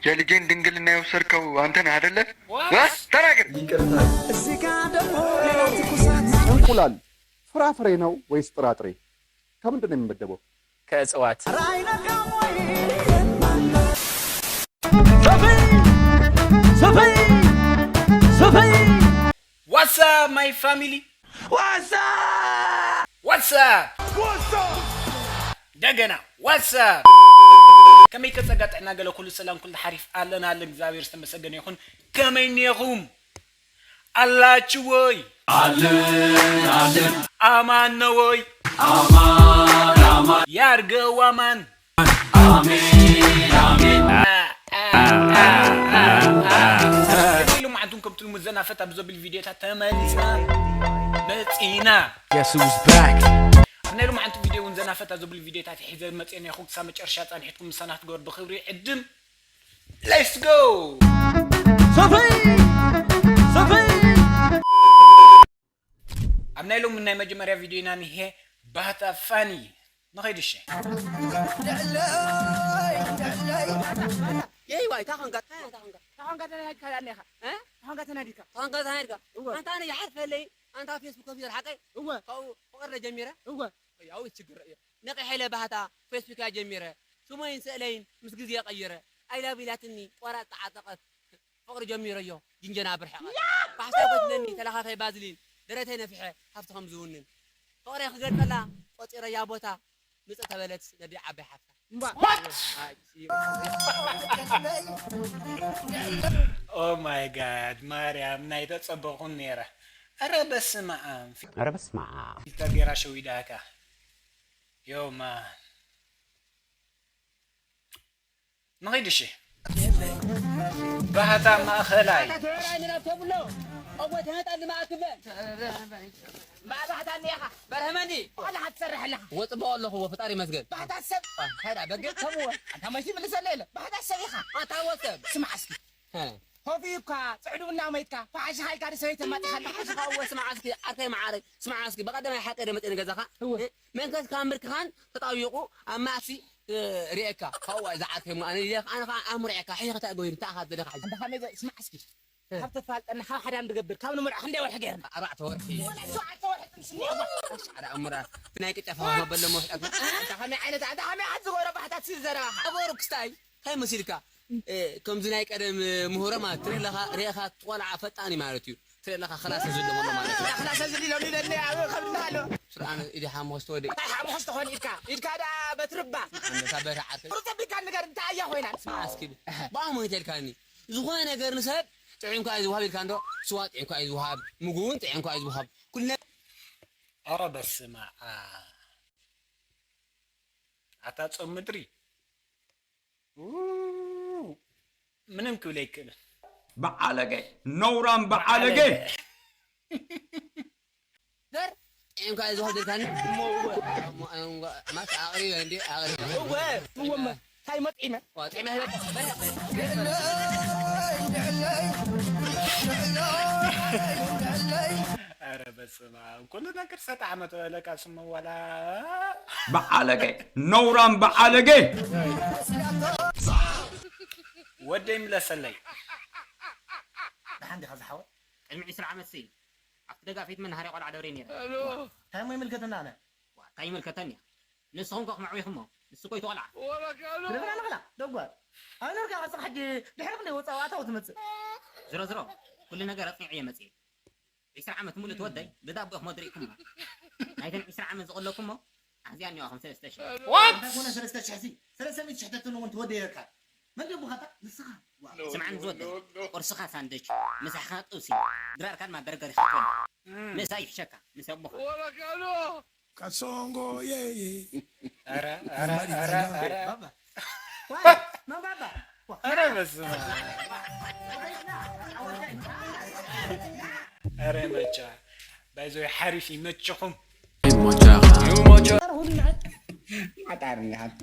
የልጄን ድንግልና የወሰድከው አንተ ነህ አይደለ? ዋ? ተናገር። ይቅርታ። እዚህ ጋ ደግሞ ሌላ ትኩሳት። እንቁላል ፍራፍሬ ነው ወይስ ጥራጥሬ? ከምንድን ነው የሚመደበው? ከእጽዋት። ራይነጋሞ What's up, my family? What's up? What's up? What's up? እንደገና what's up? ከመይ ከጸጋ ጥዕና ገለ ኩሉ ሰላም ኩሉ ሓሪፍ ኣለና ኣለ እግዚኣብሔር ዝተመሰገነ ይኹን። ከመይ እኒኹም ኣላችሁ ወይ? ኣለን ኣለን ኣማን ነው ወይ? ኣማን ኣማን ያርገው ኣማን። ኣሜን ኣሜን። ሎማዓንቱን ከምቲ ልሙድ ዘና ፈታ ብዘብል ቪድዮታት ተመሊስና መፂና። Guess who's back? ኣብ ናይ ሎማዓንቱ ቪድዮ እውን ዘና ፈታ ዘብል ቪድዮታት ሒዘ መፅእና ይኹ ክሳብ መጨረሻ ፃንሒትኩም ምሳና ክትገበሩ ብክብሪ ዕድም። Let's go! ኣብ ናይ ሎሚ ናይ መጀመርያ ቪድዮና ንሄ ባህታ ፋኒ ንኸይድ እሸ። የይዋይ ታኾንካ ታኾንካ ታኾንካ ተናዲካ ኣለኻ እ ታኾንካ ተናዲካ ታኾንካ ተናዲካ እወ ኣንታ ኣነ ይሓልፈለይ ኣንታ ፌስቡክ ከፊተ ሓቀይ እወ ካብኡ ፍቅር ጀሚረ እወ ያው ችግር እዩ ነቂ ሐለ ባህታ ፌስቡክ ያ ጀሚረ ስሞይን ስእለይን ምስ ግዜ ቀይረ ኣይላብ ኢላትኒ ቆራጥ ተዓጠቀት ፍቅሪ ጀሚረዮ ጅንጀና ብርሕቀ ባሕሳይ ጎትነኒ ተለኻኸይ ባዝሊን ደረተይ ነፊሐ ሃፍቲ ከም ዝውንን ፍቅረይ ክገልጸላ ቆጺረያ ቦታ ምጽእ ተበለት ነዲ ዓባይ ሓፍታ Oh my god ማርያም ናይ ተጸበኹን ነይረ። ኧረ በስመ ኣብ ኧረ በስመ ኣብ ፊልተር ገይራ ሸዊዳካ። Yo man ንኺድ እሺ። ባህታ ማእኸላይ ተብሎ እወ ተመጣ ንማእክበ ማባህታ እኒኻ በርሀመኒ ዋላ ክትሰርሕ ኣለኻ ወፅበ ኣለኹ ወ ፍጣሪ ይመስገን ባህታ ሰብ ሄዳ በገ ከምዎ ኣንታ መይቲ ምልሰለ የለ ባህታ ሰብ ኢኻ ኣታ ወሰብ ስማዕ እስኪ ሆፊ እኳ ፅዕዱ እናመይትካ ፋሓሽኻ ኢልካ ንሰበይቲ ተማፂኻላ ሓሽኻ እወ ስማዕ እስኪ ዓርከይ መዓረይ ስማዕ እስኪ በቐደማይ ሓቀ ደ መፅእ ንገዛኻ መንከስ ካብ ምርክኻን ተጣዊቑ ኣብ ማእሲ ርእየካ ካብኡ እዛ ዓርከይ እሞ ኣነ ኢለ ኣነ ከዓ ኣምርዕካ ሕይኽታ እጎይን እንታይ ኢኻ ዘለኻ ሕጂ ኣንታ ከመይ ስማዕ እስኪ ካብ ተፋልጠና ካብ ሓዳር ንገብር ካብ ንምርዖ ክንደይ ወርሒ ገይርና ኣርባዕተ ወርሒ ሸውዓተ ወርሒ ትምስኒ ኣሽዓዳ እምራ ብናይ ቅጫ ፋማ በሎ መውሕዳት ኣንታ ከመይ ዓይነት ኣንታ ከመይ ዓይነት ዝጎረ ባሕታት ስዘረባኻ ኣበሩ ክስታይ እንታይ መሲልካ ከምዚ ናይ ቀደም ምሁረ ማለት ትርኢ ኣለኻ ርእኻ ትቆልዓ ፈጣን እዩ ማለት እዩ ትርኢ ኣለኻ ክላሰ ዝሎ ዘሎ ማለት እዩ ክላሰ ዝሎ ኢሎኒ ኢለኒ ኣብ ከብድና ኣሎ ስርዓነ ኢዲ ሓሙኽስ ተወደ እንታይ ሓሙኽስ ተኾን ኢድካ ኢድካ ዳ በትርባ ኣንበሳ በታ ዓርከይ ቁርጥ ቢካ ንገር እንታይ ኣያ ኮይና ስማዕ እስኪ ብኣሞ ይተልካኒ ዝኾነ ነገር ንሰብ ጥዒምካ እዩ ዝውሃብ ኢልካ እንዶ ስዋ ጥዒምካ እዩ ዝውሃብ ምግቡ እውን ጥዒምካ እዩ ዝውሃብ ኩሉ ነገር ኧረ በስመ ኣብ ኣታ ጾም ምድሪ ምንም ክብል ኣይክእልን። በዓለገ ነውራም በዓለገ ዘር ጥዒምካ እዩ ዝኸደልካኒ እሞ እወ እሞ- እሞ- ማስ ኣቕሪበ እንዲ ኣቕሪበ እወ እወ እንታይ መጥዒመ ዋ፣ ጥዒመ ህበ ኧረ በስመ ኣብ ኩሉ ነገር ሰጣ ዓመት በለካ ስሙ ዋላ በዓለገ ነውራም በዓለገ ወደይ ምለሰለይ ደሓን ዲኻ ዝሓወ ቅድሚ ዕስራ ዓመት ሲ ኣብቲ ደጋ ፊት መናሃርያ ቆልዓ ደብረ ነይረ እንታይ እሞ ይምልከተና ኣነ እንታይ ይምልከተኒ ንስኹም ከ ክምዕዊኹሞ ንሱ ኮይ ትቆልዓ ክረብና ንኽላ ደጓል ኣይነርካ ቅስኻ ሕጂ ድሕሪ ክንደይ ወፃ ኣታው ትመፅእ ዝሮ ዝሮ ኩሉ ነገር ኣፅኒዐ እየ መፅእ ዒስራ ዓመት ሙሉእ ትወደይ ብዳቦ ኢኹም ወድሪእኩሞ ናይተን ዒስራ ዓመት ዝቐለኩሞ ኣዚኣ እኒዋ ከም ሰለስተ ሽሕ እንታይ ኮነ ሰለስተ ሽሕ ሲ ሰለስተ ሚእቲ ሽሕ ተትንውን ትወደየካ መን ደቡኻታ ንስኻ ስምዓኒ ዝወደይ ቁርስኻ ሳንድች ምሳሕኻ ጥብሲ ድራርካ ድማ በርገር ኢኻ ትወዲ ምእሳ ይሕሸካ ምስ ኣቦኻ Kasongo yeye. Ara ara ara ara. Ara በስመ አብ። Ara መቻ ባይዞ ሓሪፍ ይመችኹም።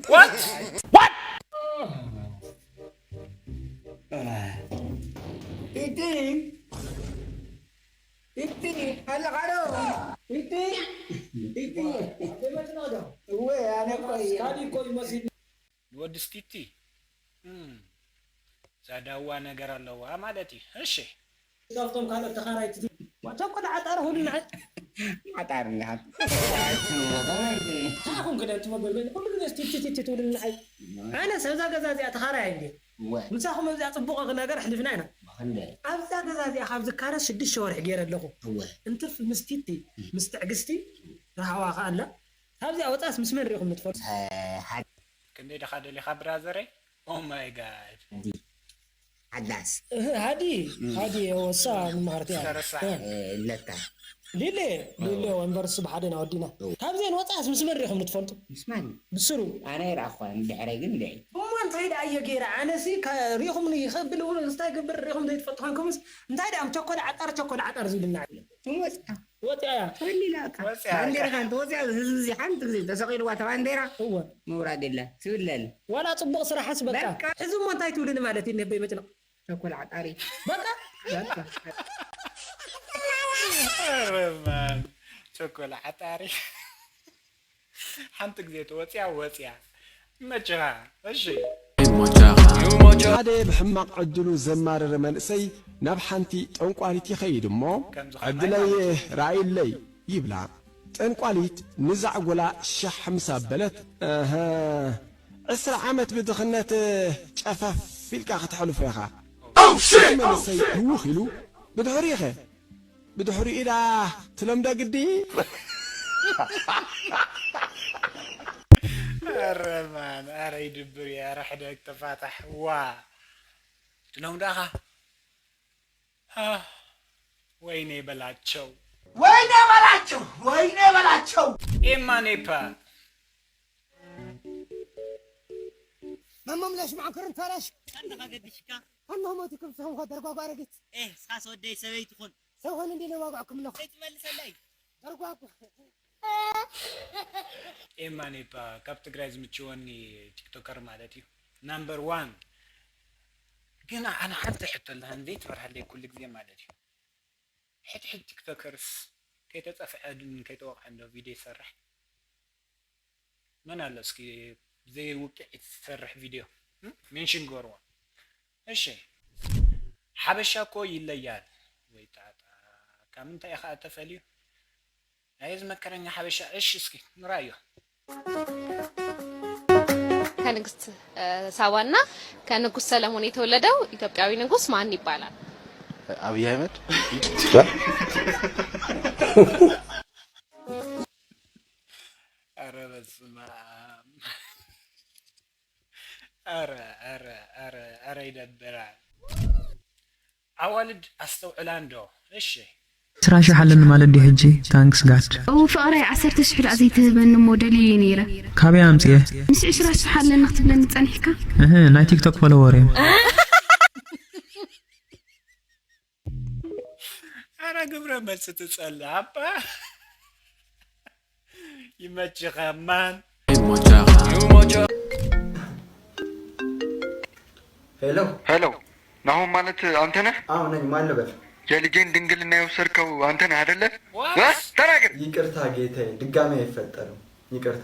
What? What? Iti. Iti. Hala karo. Iti. Iti. Uwe, ane kwa iya. ንወዲ ስቲቲ እም፣ ዛዳዋ ነገር ኣለዋ ማለት እዩ። እሺ። ካብቶም ካልኦት ተኻራይቲ ቸኮል ዓጣር ሁሉ ንዓይ ዓጣር እንዲሓት ንዓኹም ግን ኣንትሞ በልበል ኩሉ ግዜ ስቲትቲቲ ትብሉ ንዓይ ኣነ ሰብዛ ገዛ እዚኣ ተኻራይ እንዲ እወ ምሳኹም ኣብዚኣ ፅቡቕ ነገር ኣሕሊፍና ኢና ክንደይ ኣብዛ ገዛ እዚኣ ካብ ዝካረ ሽዱሽተ ወርሒ ገይረ ኣለኹ እወ እንትርፍ ምስቲቲ ምስ ትዕግስቲ ረሃዋ ከኣላ ካብዚኣ ወፃስ ምስ መን ሪኹም ንትፈልጡ ሓደ ክንደይ ደኻ ደሊኻ ብራዘረይ? Oh my god። ሓዳስ እህ፣ ሃዲ ሃዲ ወሳ ንማርትያ ተረሳ ለካ ሊሌ ሊሌ ወንበርስ ብሓደ ኢና ወዲና ካብዚአን ወፃስ ምስ መን ሪኹም ንትፈልጡ ምስማን ብስሩ ኣነ ይረኣኹ ድሕረይ ግን ደይ እሞ እንታይ ደኣ እየ ገይረ ኣነሲ ሪኹም ይኸብል እንታይ ገብር ሪኹም ዘይትፈልጡ ኮንኩምስ እንታይ ደኣ ቸኮል ዓጣር ቸኮል ዓጣር ዝብልና ትወፅካ ወፅያ እያ ተሊላካ ወፅያ ባንዴራኻ እንተወፅያ ህዝቢ እዚ ሓንቲ ግዜ ተሰቂልዋ እታ ባንዴራ እወ ምውራድ የለ ትብለል ዋላ ፅቡቅ ስራሕስ በቃ በቃ። ሕዚ እሞ እንታይ ትብልኒ ማለት እዩ ነበይ መጭነቕ ቸኮል ዓጣሪ በቃ በቃ ኧረ ማን ቸኮል ዓጣሪ ሓንቲ ግዜ ተወፅያ ወፅያ መችኻ እሺ ሓደ ብሕማቕ ዕድሉ ዘማረረ መንእሰይ ናብ ሓንቲ ጠንቋሊት ይኸይድ እሞ ከምዚ ዕድለይ ረኣይለይ ይብላ። ጠንቋሊት ንዛዕጎላ ሻሕ ምስ ኣበለት እህ ዕስራ ዓመት ብድኽነት ጨፈፍ ኢልካ ከተሕልፎ ኢኻ። እቲ መንእሰይ ህውኽ ኢሉ ብድሕሪኸ ብድሕሪኡ ኢላ ትለምዶ ግዲ ኧረ ማን ኧረ ይድብር እዩ ኧረ ሕደግ ተፋታሕ ዋ ትለምዶ ኢኻ ኣህ፣ ወይኔ በላቸው ወይኔ በላቸው ወይኔ በላቸው ኤማ ኔፓ መመምለሽ ማዕከርን ፈረሽ ቀንድኻ ገዲሽካ ኣንሆ ሞቲ ክም ዝኾንኳ ደርጓጓ ኣረጊት ኤህ እስኻስ ወደይ ሰበይቲ ኩን ሰብ ኾነ እንዲ ነዋጓዕኩም ኣለኹ ዘይትመልሰለይ ደርጓጓ ኤማ ኔፓ ካብ ትግራይ ዝምችወኒ ቲክቶከር ማለት እዩ ናምበር ዋን ግን ኣነ ሓንቲ ሕቶ ኣለሃን ዘይትበርሃለይ ኩሉ ግዜ ማለት እዩ ሕድሕድ ቲክቶከርስ ከይተፀፍዐ ድን ከይተወቕዐ እንዶ ቪድዮ ይሰርሕ መን ኣሎ እስኪ ብዘይ ውቅዒት ዝሰርሕ ቪድዮ ሜንሽን ግበርዎ እሺ ሓበሻ እኮ ይለያል ወይ ጣጣ ካብ ምንታይ ኢኻ ተፈልዩ ኣየ ዝመከረኛ ሓበሻ እሺ እስኪ ንራዮ ከንግስት ሳባና ከንጉስ ሰለሞን የተወለደው ኢትዮጵያዊ ንጉስ ማን ይባላል? አብይ አህመድ ኧረ በስመ ኣብ ኧረ ኧረ ኧረ ኧረ ይደብራል ኣዋልድ ኣስተውዕላ እንዶ እሺ ዕስራ ሽሕ ኣለኒ ማለት ድዩ ሕጂ thanks God እው ፍቕረይ ዓሰርተ ሽሕ ደኣ ዘይትህበኒ እሞ ደልየ እየ ነይረ ካበይ ኣምፅኤ ምስ ዕስራ ሽሕ ኣለኒ ክትብለኒ ጸኒሕካ እህ ናይ ቲክቶክ ፎሎወር እዮም ኧረ ግብረ መልሲ ትጸልእ ኣባ ይመችኻ ማን ሄሎ ሄሎ ናሆም ማለት አንተ ነህ? አዎ ነኝ። ማን ልበል? የልጄን ድንግልና የወሰድከው አንተ ነህ አይደለ? እ? ተናገር። ይቅርታ ጌታዬ፣ ድጋሚ አይፈጠርም። ይቅርታ።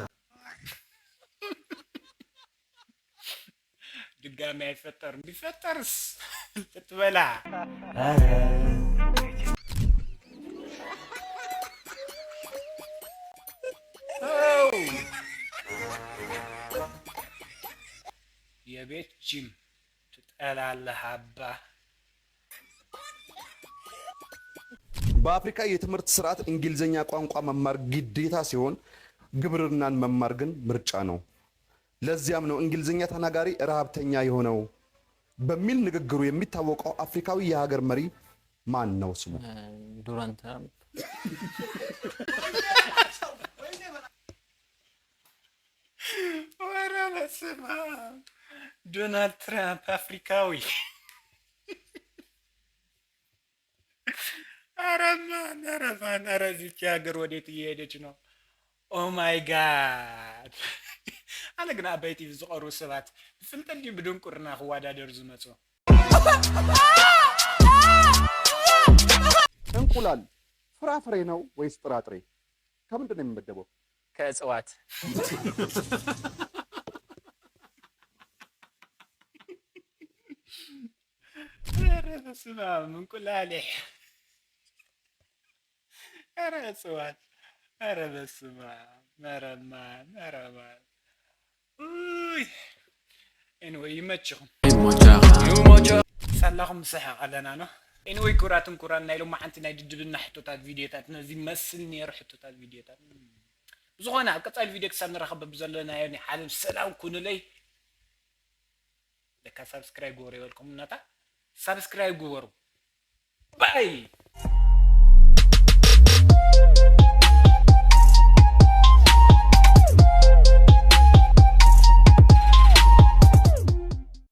ድጋሚ አይፈጠርም። ቢፈጠርስ ልትበላ የቤት ጂም ትጠላለህ አባ። በአፍሪካ የትምህርት ስርዓት እንግሊዝኛ ቋንቋ መማር ግዴታ ሲሆን ግብርናን መማር ግን ምርጫ ነው። ለዚያም ነው እንግሊዝኛ ተናጋሪ ረሃብተኛ የሆነው በሚል ንግግሩ የሚታወቀው አፍሪካዊ የሀገር መሪ ማን ነው ስሙ? ዶናልድ ትራምፕ። ወረ በስመ አብ ዶናልድ ትራምፕ አፍሪካዊ ኧረ ማን ኧረ ማን ኧረ እዚች ሀገር ወዴት እየሄደች ነው? Oh my God ኣነ ግን ኣባይ ቲቪ ዝቐርቡ ሰባት ብፍልጠት ድዩ ብድንቁርና ክወዳደሩ ዝመፁ? እንቁላል ፍራፍሬ ነው ወይስ ጥራጥሬ? ከምንድን ነው የሚመደበው? ከእጽዋት። በስመ ኣብ እንቁላሊሕ። ኧረ እፅዋት፣ ኧረ በስመ ኣብ፣ ኧረ ማን፣ ኧረ ማን። ኡይ። ኤኒወይ ይመችኹም። ጸላኹም ንስሕቕ ኣለና ነው። ኤኒወይ ክቡራትን ክቡራን ናይ ሎማዓንቲ ናይ ድድብና ሕቶታት ቪድዮታት ነዚ መስል ነይሩ ሕቶታት ቪድዮታት። ብዝኾነ ኣብ ቀጻሊ ቪድዮ ክሳብ ንራኸብ በብዘለናዮ ናይ ዓለም ሰላም ኩኑለይ። ለካ ሳብስክራይብ ግበሩ ይበልኩም እናታ ሳብስክራይብ ግበሩ። ባይ።